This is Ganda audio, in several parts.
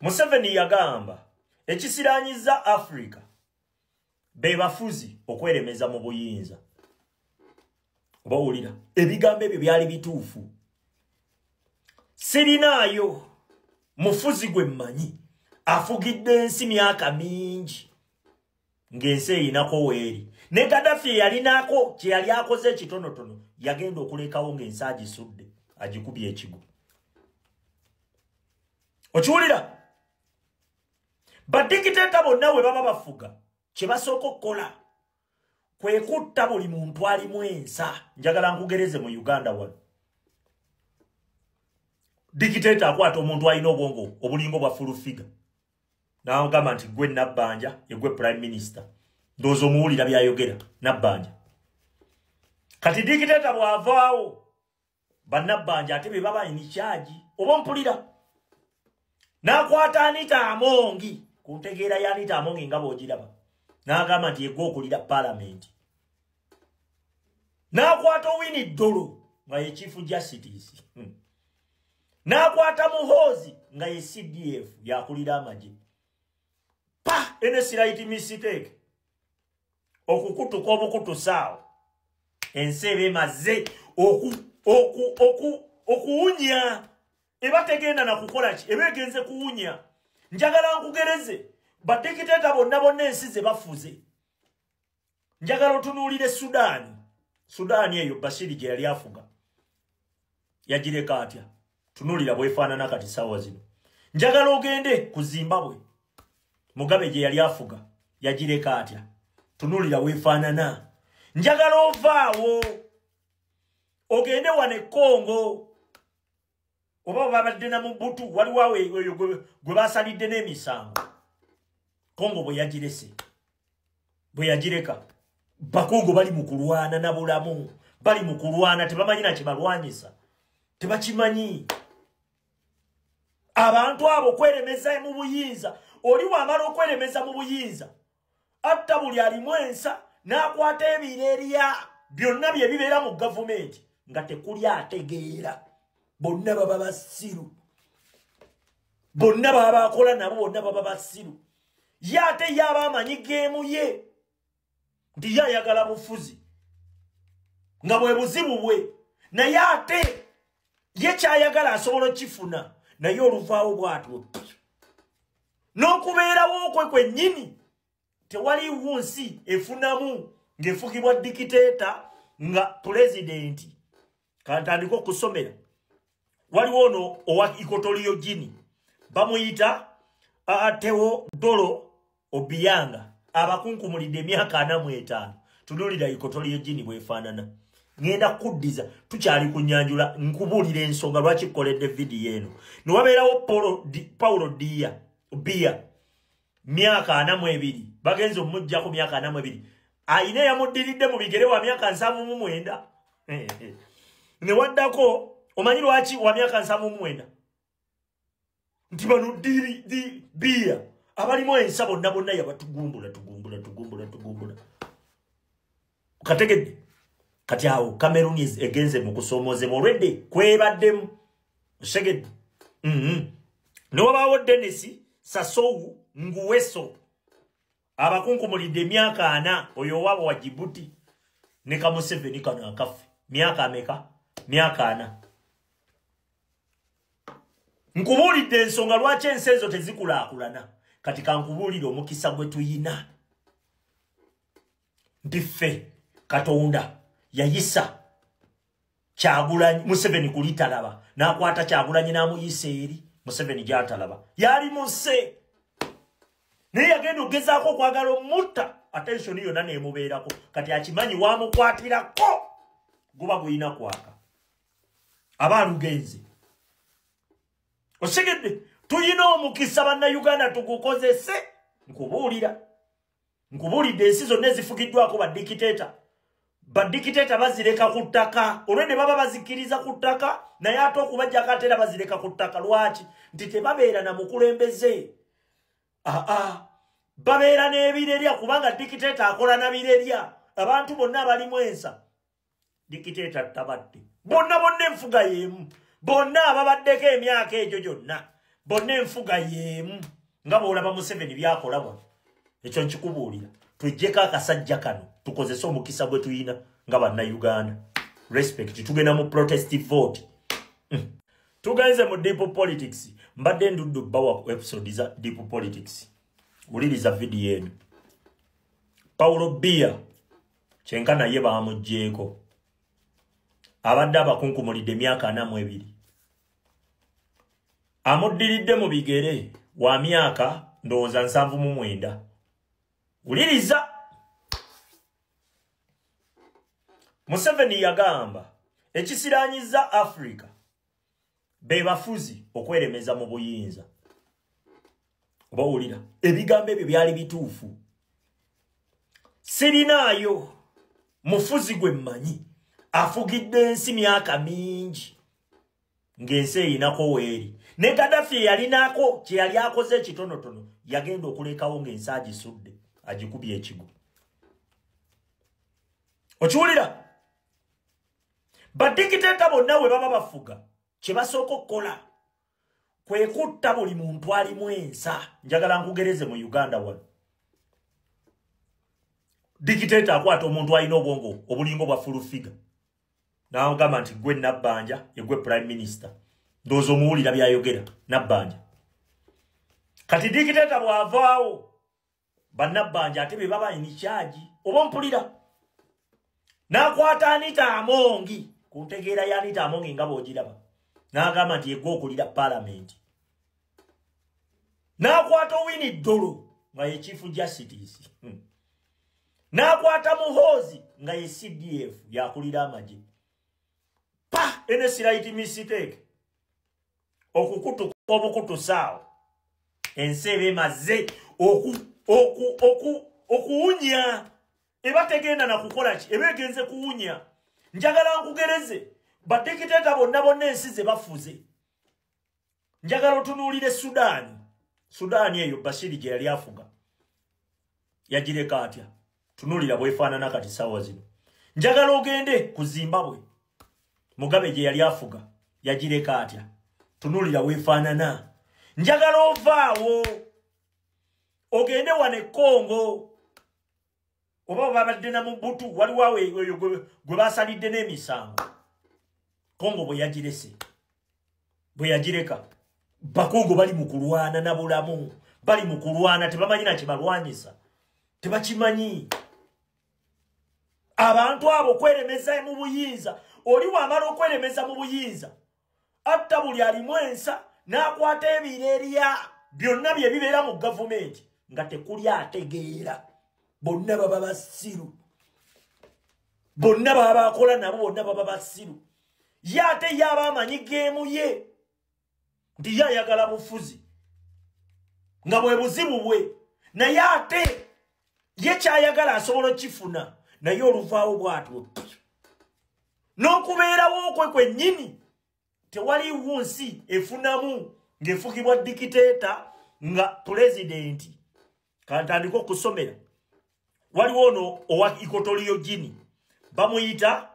Museveni yagamba ekisiranyiza Africa be bafuzi okweremeza mu buyinza. Oba owulira ebigambo ebyo byali bituufu. Sirinaayo mufuzi gwe mmanyi afugidde ensi myaka mingi ng'ensi eyinako weeri. Ne Gaddafi yalinako kye yali akoze ekitonotono, yagenda okulekawo ng'ensi agisudde, agikubye ekigo. Okiwulira? Badikiteeta bonna we baba bafuga kye basooka okukola kwe kutta buli muntu alimu ensa. Njagala nkugereze mu Uganda wano. Dikiteeta akwata omuntu alina obwongo obulingo bwa full figure, n'agamba nti gwe Nabbanja, egwe prime minister. Ndowooza omuwulira by'ayogera Nabbanja. Kati dikiteeta bw'avaawo, bannabbanja ate be baba in charge. Oba mpulira? N'akwata Anita Amongi, ku ntegeera ya Anita Amongi nga bw'ogiraba, n'agamba nti yegwe okulira paalamenti. N'akwata Owiny Dollo nga ye chief justice. N'akwata Muhoozi nga ye CDF, yakulira amagye. Pa any slight mistake, okukutuka obukutusaawo, ensi eba emaze okuwunya. Eba tegenda na kukola ki, eba egenze kuwunya. Njagala nkugereze badikiteeta bonna bonna ensi ze bafuze. Njagala otunuulire Sudaani. Sudaani eyo Bashiri gye yali afuga yagireka atya? Tunuulira bwefaanana kati saawa zino. Njagala ogende ku Zimbabwe, Mugabe gye yali afuga yagireka atya? Tunuulira weefaanana. Njagala ovaawo ogende wano e Congo, oba babadde na Mobutu, waliwo awo eyo gwe basalidde n'emisango. Congo bwe yagirese, bwe yagireka, Bakongo bali mu kulwana na bulamu, bali mu kulwana, tebamanyi na kyebalwanyisa, tebakimanyi. Abantu abo kweremeza mu buyinza. Oli wamala okweremeza mu buyinza, atta buli alimu ensa, n'akwata ebirerya byonna bye bibeera mu gavumenti nga tekuli ategeera. Bonna baba basiru, bonna baba bakola nabo, bonna baba basiru. Ye ate ye aba amanyi geemu ye nti ye ayagala bufuzi nga bwe buzibu bwe, naye ate ye kyayagala asobola okifuna, naye oluvaawo bw'atyo n'okubeerawo kwe kwennyini tewaliwo nsi efunamu ng'efugibwa dikiteeta nga pulezidenti. Kantandika okusomera. Waliwo ono owa Equatorial Guinea, bamuyita Teodoro Obiang, abakunkumulidde emyaka 45. Tunuulira Equatorial Guinea bwefaanana. Ngenda kuddiza, tukyali ku nyanjula, nkubuulira ensonga lwaki kukoledde vidiyo eno. Ne wabeerawo Paulo Dia Biya, myaka 42, bagenze omuggyako myaka 42, ayina eyamuddiridde mu bigere wa myaka 79. Ne waddako, omanyi lwaki wa myaka 79? Nti bano Biya abalimu ensa bonna bonna yabatugumbula tugumbula tugumbula tugumbula. Kategedde? Kati awo Cameroon egenze mu kusomoozebwa olwedde kwebaddemu. Otegedde? Ne wabaawo Denis Sassou Nguesso, abakunkumulidde emyaka 40, oyo owaabwe wa Djibouti. Ne ka Museveni kano akaffe myaka ameka? Myaka 40. Nkubuulidde ensonga lwaki ensi ezo tezikulaakulana. Kati kankubuulire omukisa gwe tuyina, nti ffe Katonda yayisa Kyagulanyi Museveni kulitalaba, n'akwata Kyagulanyi n'amuyisa eri Museveni gy'atalaba. Yali muse, naye yagenda okugezaako okwagala omutta, attention yonna n'emubeerako. Kati akimanyi wamukwatirako guba gulina kwaka, aba alugenze. Otegedde? Tuyina omukisa bannayuganda, tugukozese. Nkubuulira, nkubuulidde ensi zonna ezifugiddwako badikiteeta, badikiteeta bazireka ku ttaka. Olwedde baba bazikiriza ku ttaka, naye ate okubajjako ate era bazireka ku ttaka. Lwaki? Nti tebabeera na mukulembeze, aa babeera n'ebirerya, kubanga dikiteeta akola na birerya. Abantu bonna abalimu ensa dikiteeta tabadde bonna bonna enfuga y'emu, bonna ababaddeko emyaka egyo gyonna Bonna enfuga y'emu nga bw'olaba Museveni by'akola wano. Ekyo nkikubuulira. Tweggyeko akasajja kano tukozese omukisa gwe tuyina nga bannayuganda. Respect. Tugenda mu protest vote. Tugenze mu deep politics. Mbadde nduddu bbawa episode za deep politics. Wuliriza vidiyo eno. Paulo Biya kyenkana ye baamuggyeeko. Abadde abakunkumulidde emyaka 42. Amuddiridde mu bigere wa myaka ndowooza 79. Wuliriza. Museveni yagamba ekisiraanyizza Africa be bafuzi okweremeza mu buyinza. Oba owulira ebigambo ebyo byali bituufu. Sirinaayo mufuzi gwe mmanyi afugidde ensi myaka mingi ng'ensi eyinako weeri. Ne Gaddafi yalinako kye yali akoze ekitonotono yagenda okulekawo ng'ensi agisudde agikubye ekigo. Okiwulira? Badikiteeta bonna we baba bafuga kye basooka okukola kwe kutta buli muntu alimu ensa. Njagala nkugereze mu Uganda wano. Dikiteeta akwata omuntu alina obwongo obulingo bwa full figure n'agamba nti gwe Nabbanja, egwe prime minister. Ndowooza omuwulira by'ayogera Nabbanja. Kati dikiteeta bw'avaawo bannabbanja ate be baba in charge. Oba mpulira? N'akwata Anita Amongi ku ntegeera ya Anita Amongi nga bw'ogiraba n'agamba nti yegwe okulira paalamenti. N'akwata Owiny Dollo nga ye chief justice. N'akwata Muhoozi nga ye CDF yakulira amagye. Pa! Ene slight mistake. Okukutuka obukutusaawo. Ensi eba emaze okuwunya. Eba tegenda na kukola ki? Eba egenze kuwunya. Njagala nkugereze. Badikiteeta bonna bonna ensi ze bafuze. Njagala otunuulire Sudaani. Sudaani eyo Bashiri gye yali afuga. Yagireka atya? Tunuulira bw'efaanana kati ssaawa zino. Njagala ogende ku Zimbabwe. Mugabe gye yali afuga. Yagireka atya? Tunuulira bw'efaanana. Njagala ovaawo. Ogende wano e Congo. Oba babadde na Mobutu waliwo awo eyo gwe basalidde n'emisango. Congo bwe yagirese. Bwe yagireka. Bakongo bali mu kulwana na bulamu. Bali mu kulwana tebamanyi na kye balwanyisa. Tebakimanyi. Abantu abo kweremeza mu buyinza. Oli wamala okweremeza mu buyinza. Atta buli alimu ensa n'akwata ebirerya byonna bye bibeera mu gavumenti nga tekuli ategeera. Bonna baba basiru. Bonna baba akola nabo bonna baba basiru. Ye ate ye aba amanyi geemu ye nti ye ayagala bufuzi nga bwe buzibu bwe, naye ate ye kyayagala asobola okifuna naye oluvaawo bw'atyo n'okubeerawo kwe kwennyini tewaliwo nsi efunamu ng'efugibwa dikiteeta nga pulezidenti. Kantandika okusomera. Waliwo ono owa Equatorial Guinea bamuyita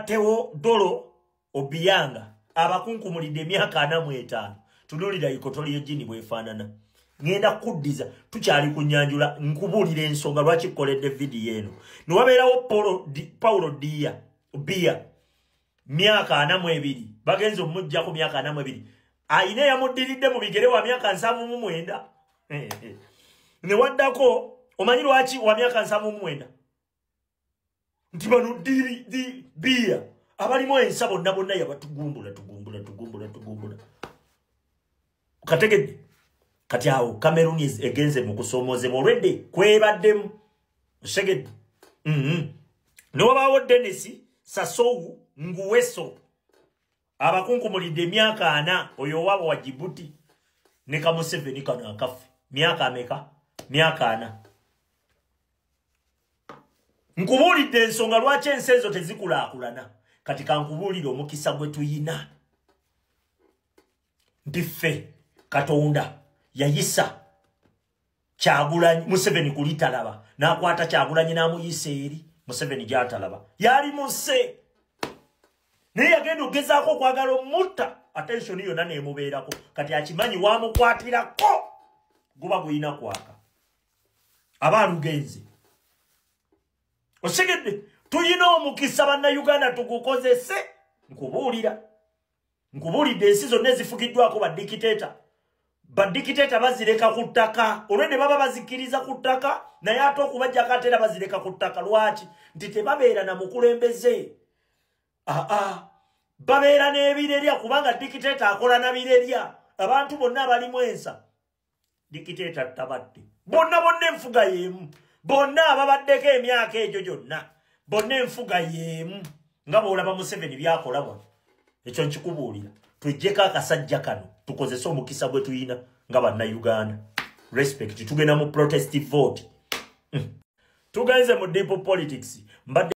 Teodoro Obiang abakunkumulidde emyaka 45. Tunuulira Equatorial Guinea bw'efaanana. Ngenda kuddiza tukyali ku nnyanjula nkubuulira ensonga lwaki nkoledde vidiyo eno. Ne wabeerawo Paulo Biya myaka 42 bagenze omuggyako myaka 42. Ayina eyamuddiridde mu bigere wa myaka 79. Ne waddako omanyi lwaki wa myaka 79 nti bano Biya abalimu ensa bonna bonna yabatugumbula tugumbula tugumbula tugumbula. Kategedde. Kati awo Cameroon egenze mu kusomoozebwa olwedde kwebaddemu. Otegedde. Ne wabaawo Denis Sassou Nguesso abakunkumulidde emyaka 4 oyo owaabwe wa Djibouti ne ka Museveni kano akaffe myaka ameka? Myaka 4. Nkubuulidde ensonga lwaki ensi ezo tezikulaakulana. Kati kankubuulire omukisa gwe tuyina nti ffe Katonda yayisa Kyagulanyi Museveni kulitalaba n'akwata Kyagulanyi n'amuyisa eri Museveni gy'atalaba yali muse naye yagenda okugezaako okwagala omutta. Attention yonna nemubeerako. Kati akimanyi wamukwatirako guba guyina kwaka, aba alugenze. Osegedde, tuyina omukisa bannayuganda, tugukozese. Nkubuulira, nkubuulidde, ensi zonna ezifugiddwako badikiteeta, badikiteeta bazireka ku ttaka. Olwedde baba bazikiriza ku ttaka, naye ate okubajjako ate era bazireka ku ttaka. Lwaki? Nti tebabeera na mukulembeze, aa babeera n'ebirerya, kubanga dikiteeta akola na birerya. Abantu bonna abalimu ensa, dikiteeta tabadde bonna bonna enfuga y'emu. Bonna ababaddeko emyaka egyo gyonna, bonna enfuga y'emu, nga bw'olaba Museveni byakola wano. Ekyo nkikubuulira. Tweggyeko akasajja kano, tukozese omukisa gwe tuyina nga bannayuganda. Respect. Tugenda mu protest vote. Tugenze mu deep politics. Mbadde